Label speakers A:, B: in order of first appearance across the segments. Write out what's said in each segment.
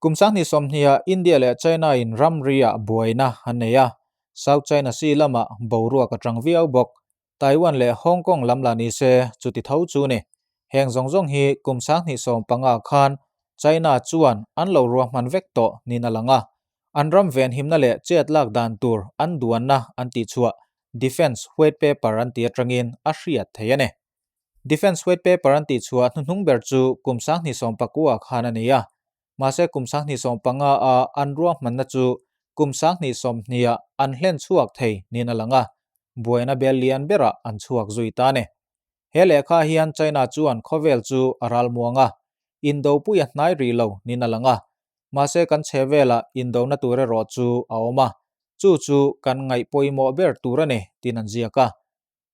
A: Kum 2020ah India leh China in ramri-ah buaina an nei a, South China Sea lamah boruak a tang viau bawk. Taiwan leh Hong Kong lam lah ni se chuti tho chu ni. Heng zawng zawng hi kum 2015 khan China chuan an lo ruahman vek tawh niin a lang a. An ram venhimna leh chet lak dan tur an duanna an tihchhuah Defence White Paper an tih atangin a hriat thei a ni. Defence White Paper an tihchhuah hnuhnung ber chu kum 2019 khan a ni a. Mahse kum 2015 a an ruahmanna chu kum 2020ah an hlen chhuak thei niin a lang a, buaina bel lian berah an chhuak zui ta a ni. He lehkha hian China chuan khawvel chu a ral muang a, indopui a hnai rih lo niin a lang a. Mahse kan chhe velah indona tur erawh chu a awm a, chu chu kan ngaih pawimawh ber tur a ni tiin an ziak a.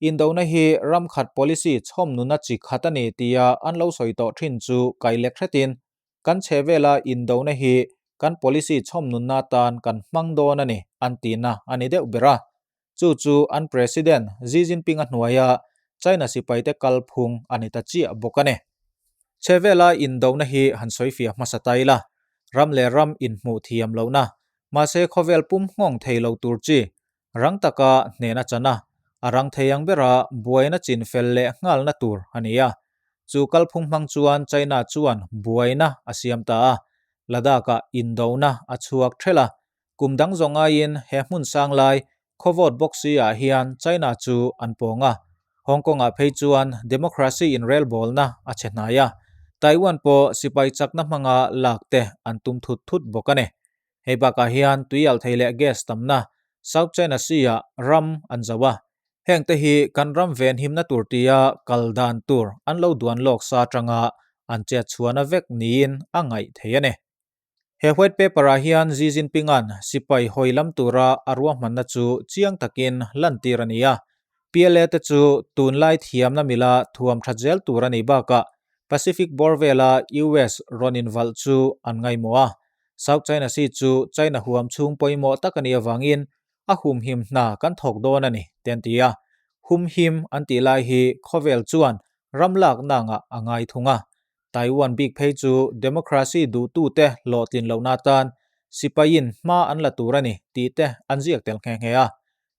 A: Indona hi ram khat policy chhawm nuna chi khat a ni tia an lo sawi tawh thin chu kai lek hretin kan chhe vela indona hi kan policy chhawm nunna atan kan hmang dawn a ni an tihna a ni deuh ber a. Chu chu an President Xi Jinping a hnuaia China sipaite kalphung a ni ta chiah bawk a ni. Chhe vela indona hi han sawifiah hmasa ta ila, ram leh ram inhmuh thiam lohna, mahse khawvel pum nghawng thei lo tur chi Rang taka hnen a chan a, a rang thei ang bera buaina chin fel leh nghalna tur a ni a. Chu kalphung hmang chuan China chuan buaina a siam ta a, Ladakh-ah indona a chhuak thelh a. Kum dang zawng aiin he hmun sang lai khawvawt bawk si-ah hian China chu an pawng a. Hong Kong-ah phei chuan democracy inrelbawlna a che hnai a, Taiwan pawh sipai chakna hmanga lak te an tum thut thut bawk a ni. Hei bakah hian tuialh thei leh gas tamna South China Sea-ah ram an zo a, hengte hi kan ram venhimna tur tia kal dan tur an lo duan lawk sa atanga an chet chhuahna vek niin a ngaih thei a ni. He white paper-ah hian Xi Jinping-a'n sipai hawi lam tura a ruahmanna chu chiang takin lantir a ni a, PLA te chu tunlai thiamna mila thuam that zel tur a nih bakah Pacific bawr vela US rawn invalh chu an ngaihmawh a, South China Sea chu China huam chhung pawimawh tak a nih avangin a humhim hna kan thawk dawn a ni, te an ti a. Humhim an tih lai hi khawvel chuan ram lakna angah a ngai thung a. Taiwan bik phei chu democracy duhtute hlawhtlin lohna atan sipaiin hma an la tur a ni tih te an ziak tel nghe nghe a.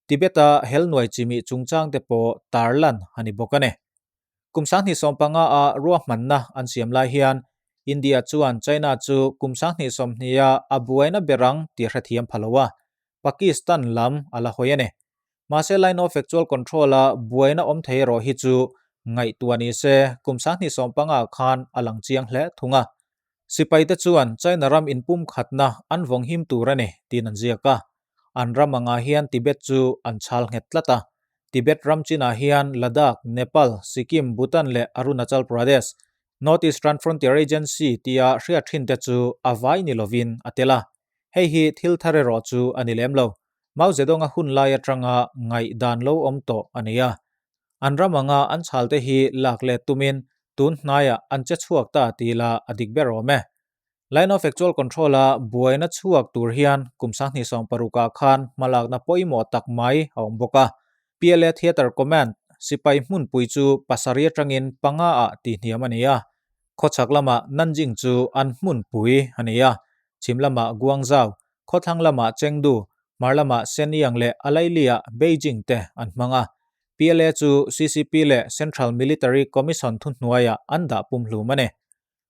A: Tibet-a hel nuai chimih chungchangte pawh tarlan a ni bawk a ni. Kum 2015 a ruahmanna an siam lai hian India chuan China chu kum 2020 a a buaina ber ang tih a hrethiam pha lo a, Pakistan lam a la hawi a ni. Mahse Line of Actual Control a buaina awm thei erawh hi chu ngaihtuah ni se kum 2015 khan a lang chiang hle thung a. Sipaite chuan China ram inpumkhatna an vawng him tur a ni tiin an ziak a. An ram angah hian Tibet chu an chhal nghet tlat a. Tibet ram chinah hian Ladakh, Nepal, Sikkim, Bhutan leh Arunachal Pradesh, North Eastern Frontier Agency tia hriat thin te chu a vai ni lovin a tel a. Hei hi thil thar erawh chu a ni lem lo. Mao Zedong-a hun lai atanga ngaihdan lo awm tawh a ni a. An ram anga an chhal te hi lak let tumin tun hnaiah an che chhuak ta tih lah a dik ber awm e. Line of Actual Control a buaina chhuak tur hian kum 2016 ah khan hmalakna pawimawh tak mai a awm bawk a. PLA Theatre Command sipai hmunpui chu pasarih atangin panga ah tihhniam a ni a. Khawchhak lamah Nanjing chu an hmunpui a ni a. Chhim lamah Guangzhou, khawthlang lamah Chengdu, hmar lamah Shenyang leh a lailiah Beijing te an hmang a. PLA chu CCP leh Central Military Commission thuhnuaiah an dah pumhlum a ni.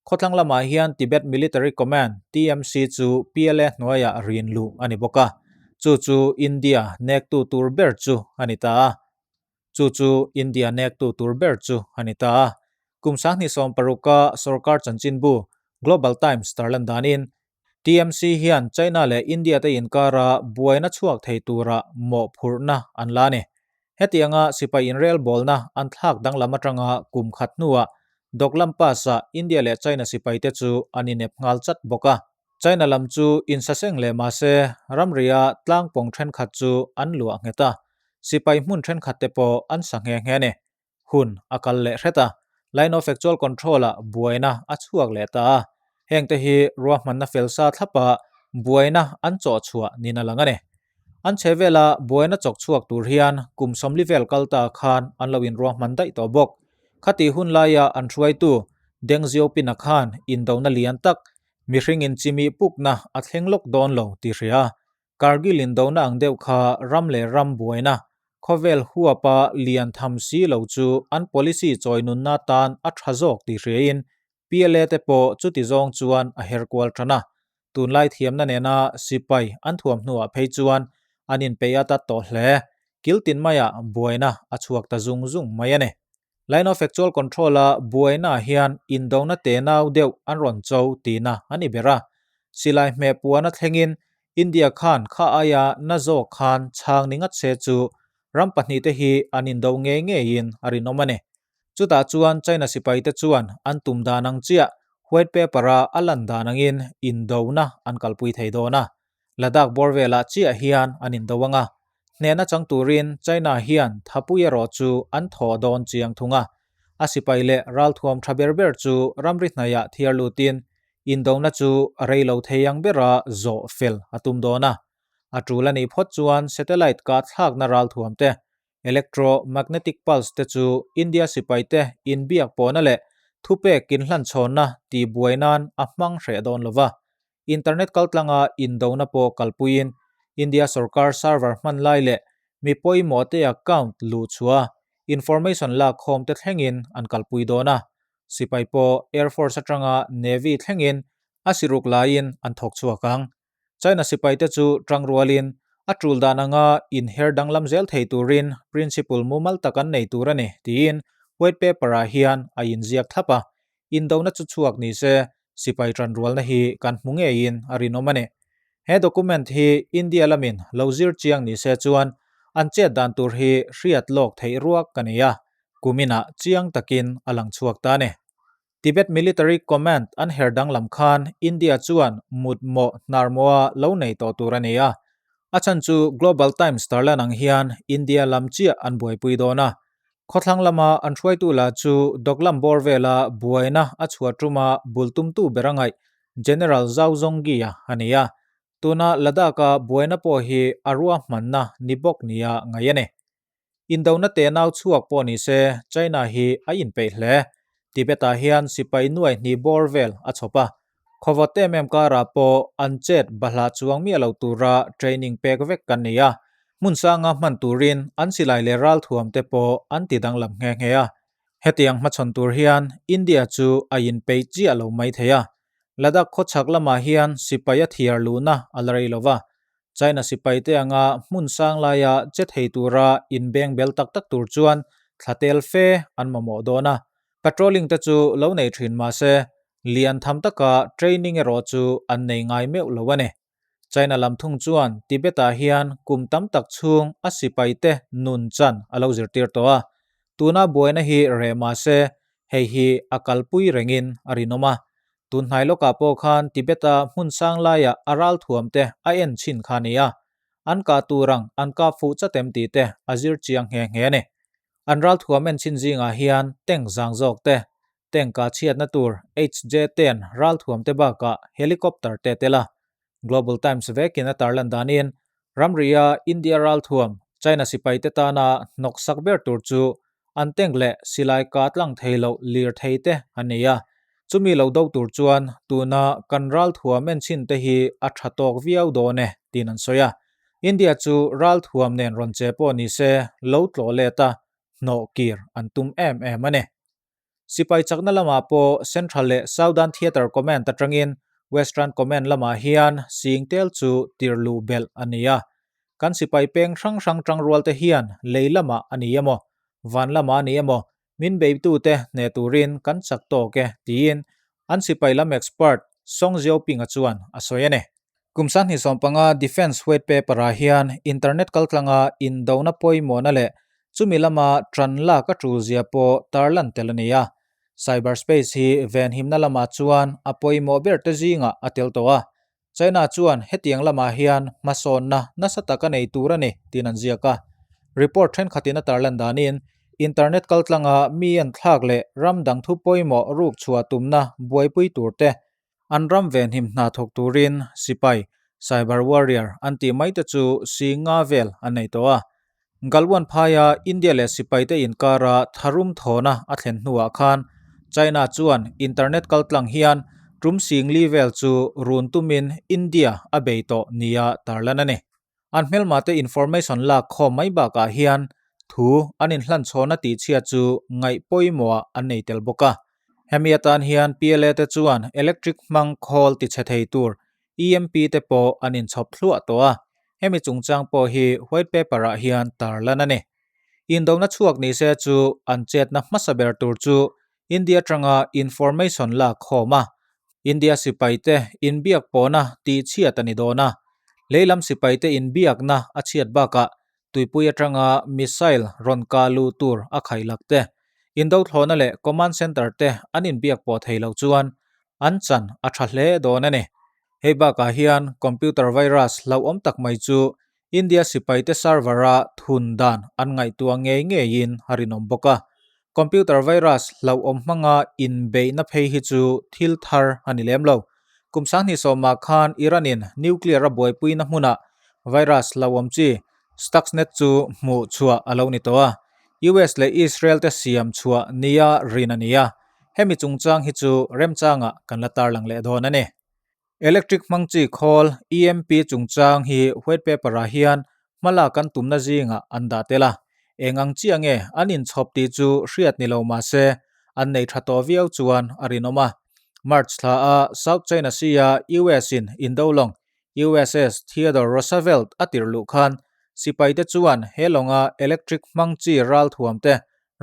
A: Khawthlang lamah hian Tibet Military Command, TMC, chu PLA hnuaiah rin luh a ni bawk a, chu chu India nektu tur ber chu a ni ta a. Chu chu India nektu tur ber chu a ni ta a. Kum 2016 a sorkar chanchinbu Global Times tarlan danin, TMC hian China leh India te inkara buaina chhuak thei tura mawhphurhna an la a ni. Hetianga sipai inrelbawlna an thlak danglam atanga kum khat hnuah Doklam Pass-ah India leh China sipaite chu an inep nghal chat bawk a. China lam chu insaseng leh mahse ramria tlangpawng thenkhat chu an luah nghet a, sipai hmun thenkhat te pawh an sa nghe nghe a ni. Hun a kal leh hret a, Line of Actual Control-ah buaina a chhuak leh ta a, hengte hi ruahmanna fel sa thlapa buaina an chawh chhuah niin a lang a ni. An chhe vela buaina chawk chhuak tur hian kum 40 vel kal ta khan an lo inruahman daih tawh bawk. Khati hun laia an hruaitu Deng Xiaoping-a khan indona lian tak Mihring inchimih pukna a thleng lawk dawn lo tih hria. Kargil indona ang deuh kha ram leh ram buaina, khawvel huapa lian tham si lo chu an policy chawi nunna tan a tha zawk tih hriain PLA te pawh chuti zawng chuan a her kual tan a. Tunlai thiamna nena sipai an thuam hnuah phei chuan an inpeih a tat tawh hle. Kiltin maiah buaina a chhuak ta zung zung mai a ni. Line of Actual Control-a buainaah hian indona tenau deuh an rawn cho tihna a ni ber a. Silai hmeh puana thlengin India khan kha aia na zawk khan chhang ni ngat se chu ram pahnihte hi an indo ngei ngeiin a rinawm a ni. Chutah chuan China sipaite chuan an tum dan ang chiah White Paper-a a lan dan angin indona an kalpui thei dawn a. Ladakh bawr velah chiah hian an indo ang a, hnehna chang turin China hian thapui erawh chu an thawh dawn chiang thung a. A sipai leh ralthuam tha ber ber chu ramri hnaiah thiar lutin indona chu a rei lo thei ang bera zawh fel a tum dawn a. A tul a nih phawt chuan satellite kah thlakna ralthuam te, electro-magnetic pulse te chu India sipaite inbiak pawhna leh thupek inhlanchhawnna tihbuai nan a hmang hreh dawn lo va. Internet kaltlanga indona pawh kalpuiin India sorkar server hman lai leh mi pawimawhte account luh chhuah information lak khawm te thlengin an kalpui dawn a. Sipai pawh Air Force atanga Navy thlengin a siruk laiin an thawk chhuak ang. China sipaite chu tangrualin a tul dan anga inher danglam zel thei turin principle mumal tak an nei tur a ni tiin white paper-ah hian a inziak thlap a. Indona chu chhuak ni se Sipai tanrualna hi kan hmu ngeiin a rinawm a ni. He document hi India lamin lo zir chiang ni se chuan an chet dan tur hi hriat lawk theih ruak ka nei a, kuminah chiang takin a lang chhuak ta a ni. Tibet Military Command an her danglam khan India chuan mut mawh hnar mawha lo nei tawh tur a ni a. A chhan chu Global Times tarlan ang hian India lam chiah an buaipui dawn a, Khawthlang lama an hruaitu lah chu Doklam bawr vela buaina a chhuah tuma bul tumtu ber a ngaih General Zhao Zhonggi-a a ni a. Tuna Ladakh-a buaina pawh hi a ruahmanna ni bawk nia ngaih a ni. Indona tenau chhuak pawh ni se China hi a inpeih hle. Tibet-ah hian sipai nuai hnih bawr vel a chhawp a. Khawvawt em em karah pawh an chet bahlah chuang miah lo tura training pek vek kan ni a, hmun sanga hman turin an silai leh ralthuam te pawh an ti danglam nghe nghe a. Hetiang hmachhawn tur hian India chu a inpeih chiah lo mai thei a. Ladakh khawchhak lamah hian sipai a thiar luhna a la rei lo va, China sipaite anga hmun sang laia che thei tura inbeng bel tak tak tur chuan thla tel fe an mamawh dawn a. Patrolling te chu lo nei thin mah se, lian tham taka training erawh chu an nei ngai meuh lo a ni. China lam thung chuan Tibet-ah hian kum tam tak chhung a sipaite nun chan a lo zirtir tawh a. Tuna buaina hi reh mah se, hei hi a kalpui rengin a rinawm a. Tun hnai lawkah pawh khan Tibet-a hmun sang laiah a ralthuam te a en chhin kha a ni a, an kah tur ang an kap fuh chat em tih te a zir chiang nghe nghe a ni. An ralthuam en chhin zingah hian tank zang zawk te, tank kah chhiatna tur HJ-10 ralthuam te bakah helicopter te tel a. Global Times vekin a tarlan danin ramria India ralthuam China sipaite tana hnawksak ber tur chu an tank leh silai kah tlang thei loh lirthei te an nei a. Chumi lo do tur chuan tuna kan ralthuam en chhin te hi a tha tawk viau dawn e tiin an sawi a. India chu ralthuam nen rawn che pawh ni se lo tlawh let a, hnawh kir an tum em em a ni. Sipai chakna lamah pawh Central leh Southern Theatre Command atangin Western Command lamah hian sing tel chu tir luh belh a ni a. Kan sipai peng hrang hrang tangrualte hian lei lamah a ni emaw, van lamah a ni emaw, min beitute hneh turin kan chak tawk e, tiin an sipai lam expert Song Xiaoping-a chuan a sawi a ni. Kum 2015 Defence White Paper-ah hian internet kaltlanga indona pawimawhna leh chumi lama tan lak a tulzia pawh tarlan tel a ni a. Cyberspace hi venhimna lamah chuan a pawimawh ber te zingah a tel tawh a. China chuan hetiang lamah hian hmasawnna nasa tak a nei tur a ni tiin an ziak a. Report thenkhatin a tarlan danin internet kaltlanga mi en thlak leh ram dang thu pawimawh ruk chhuah tumna buaipui tur te An ram venhim hna thawk turin sipai, cyber warrior, an tih mai te chu si nga vel an nei tawh a. Galwan phaia India leh sipaite inkara tharum thawna a thlen hnuah khan China chuan internet kaltlang hian Tum singli vel chu run tumin India a bei tawh nia tarlan a ni. An hmelmate information lak khawm mai bakah hian thu an inhlanchhawna tihchhia chu ngaih pawimawhah an nei tel bawk a. Hemi atan hian PLA te chuan electric hmang khawl tichhe thei tur EMP te pawh an inchhawp thluah tawh a, hemi chungchang pawh hi white paper ah hian tarlan a ni. Indona chhuak nise chu an chetna hmasa ber tur chu India atanga information lak khawm a, India sipaite inbiak pawhna tihchhiat a ni dawn a, leilam sipaite inbiakna a chhiat bakah tuipui atanga missile rawn kah luh tur a khailak te, indothlawhna leh command center te an inbiak pawh thei lo chuan an chan a tha hle dawn a ni. Hei bakah hian computer virus hlauhawm tak mai chu India sipaite server-a thun dan an ngaihtuah ngei ngeiin a rinawm bawk a. Computer virus hlauhawm hmanga inbeihna phei hi chu thil thar a ni lem lo. Kum sanghnih sawmah khan Iran-in nuclear a buaipuina hmunah virus hlauhawm chi Stuxnet chu hmuh chhuah a lo ni tawh a. US leh Israel te siam chhuah nia rin a ni a. Hemi chungchang hi chu remchangah kan la tarlang leh dawn a ni. Electric hmang chi khawl, EMP, chungchang hi white paper-ah hian hmalak an tumna zingah an dah tel a. Eng ang chiah nge an inchhawp tih chu hriat ni lo mah se, an nei tha tawh viau chuan a rinawm a. March thla a South China Sea-a US-in Indolong, USS Theodore Roosevelt a tirh luh khan sipaite chuan he lawnga electric hmang chi ralthuamte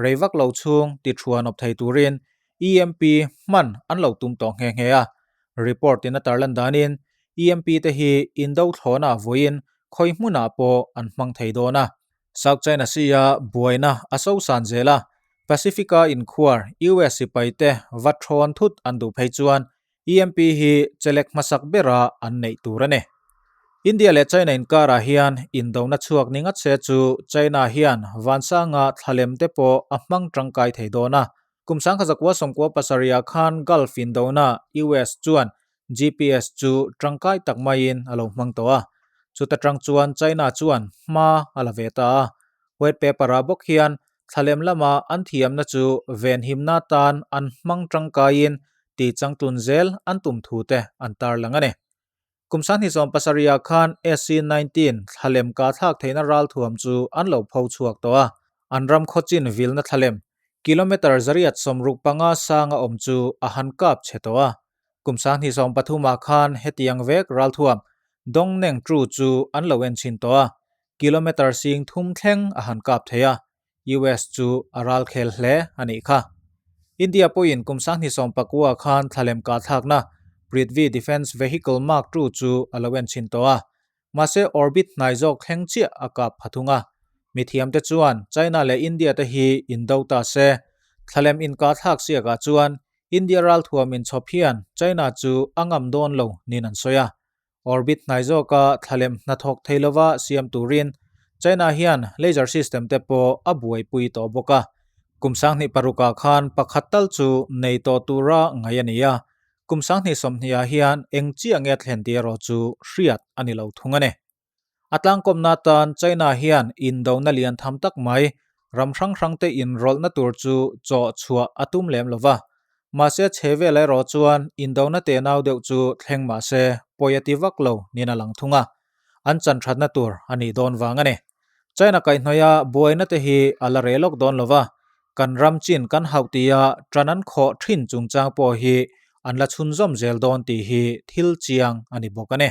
A: rei vak lo chhung ti thuan awp thei turin EMP hman an lo tum tawh nghe nghe a. Report in a tarlan danin EMP te hi indo thlawna vawiin khawi hmunah pawh an hmang thei dawn a. South China Sea-a buaina a sosan zel a, Pacific-a inkhuar US sipaite va thawn thut an duh phei chuan EMP hi chelek hmasak bera an neih tur a ni. India leh China inkarah hian indona chhuak ni ngat se chu China hian vansanga thlalem te pawh a hmang tangkai thei dawn a. Kum sangkhazakua sawmkua pasarihah khan Gulf indona US chuan GPS chu tangkai tak maiin a lo hmang tawh a. Chuta tang chuan China chuan hma a la ve ta a. White paper-ah bawk hian thlalem lama an thiamna chu venhimna tan an hmang tangkaiin tih changtlun zel an tum thu te an tarlang a ni. Kum sanghnih sawm pasarihah khan SC-19 thlalem kah thlak theihna ralthuam chu an lo pho chhuak tawh a, an ram khawchin vilna thlalem kilometre zariat 65 sanga awm chu a han kap chhe tawh a. Kum sanghnih 13ah khan hetiang vek ralthuam Dongneng Tru chu an lo en chhin tawh a, kilometre 3000 thleng a han kap thei a, US chu a ralkhel hle a nih kha. India pawhin kum 2019 khan thlalem kahthlakna Prithvi Defence Vehicle Mark II chu a lo en chhin tawh a, mahse orbit hnai zawk thleng chiah a kap pha thung a. Mithiamte chuan China leh India te hi indo ta se, thlalem inkahthlak siakah chuan India ralthuam inchhawp hian China chu a ngam dawn lo niin an sawi a. Orbit hnai zawka thlalem hnathawk thei lova siam turin China hian laser system te pawh a buaipui tawh bawk a. Kum 26ah khan pakhat tal chu nei tawh tura ngaih a ni a, kum 2020ah hian eng chiah nge thlen tih erawh chu hriat a ni lo thung a ni. A tlangkawmna atan China hian indona lian tham tak mai ram hrang hrangte inrawlhna tur chu chawh chhuah a tum lem lo va. Mahse chhe vel erawh chuan indona tenau deuh chu thleng mahse pawi a ti vak lo niin a lang thung a, an chan thatna tur a nih dawn vang a ni. China kaihhnawih a buaina te hi a la reh lawk dawn lo va, kan ram chin kan hauh tia tan an khawh thin chungchang pawh hi an la chhunzawm zel dawn tih hi thil chiang a ni bawk a ni.